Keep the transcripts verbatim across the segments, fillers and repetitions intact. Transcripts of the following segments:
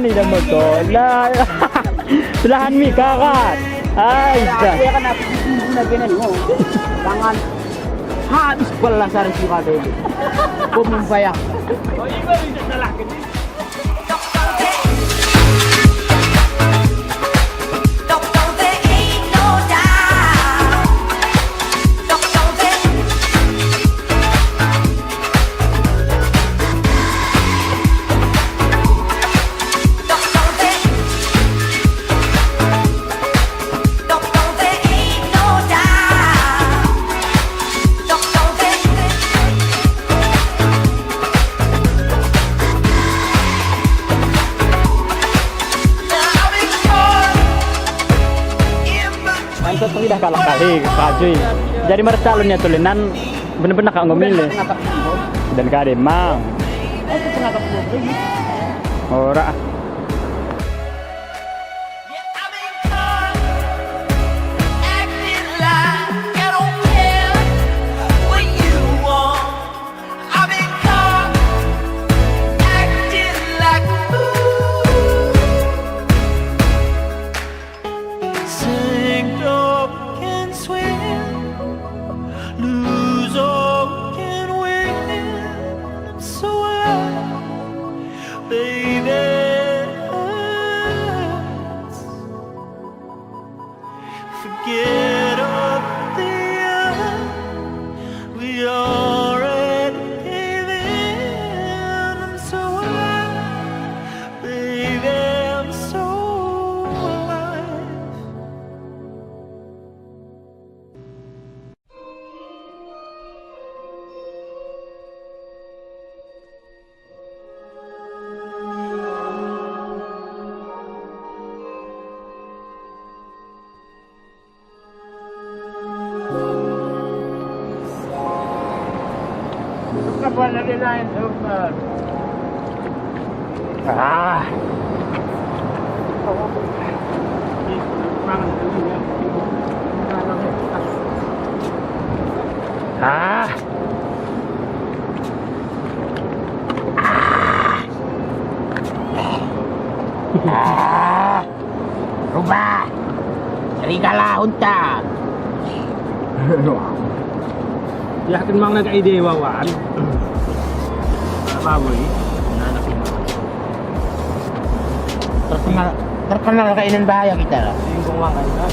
Dah motor lah. Selahan mi karat. Aisyah. Dia kan aku guna gini ni. Tangan habis belasan sira deh. Bom membayar. Mantap, tapi dah kalah kali, Pak Jui. Jadi meureutak lôn nyan tulénan beuna-beuna ka ngomil lé. Dan ka ada mang. Ora. Sing up can swim, lose all can win. I'm so alive, baby. Forget all the others. We already gave in. I'm so alive, baby. I'm so alive. Ah. Ah. Ah. Rubah. Serigala, unta. Yah, kan mang na ide wawan. Apa boleh? Nah, nak terkenal, terkenal kayak ini bahaya kita lah. Lingkungan kan.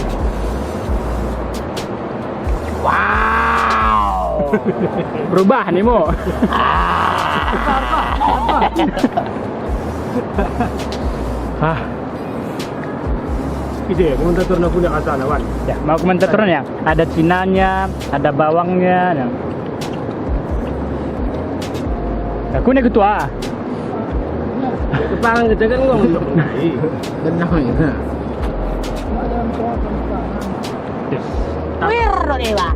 Wow. Berubah ni, Mo. Hah. Ide, komentator nak punya kata lawan. Ya, mau komentator ya? Ada cinanya, ada bawangnya. Ya. Aku ni ketua. Kepala kita kan ngomong. Benar ya. Wir, Dewa.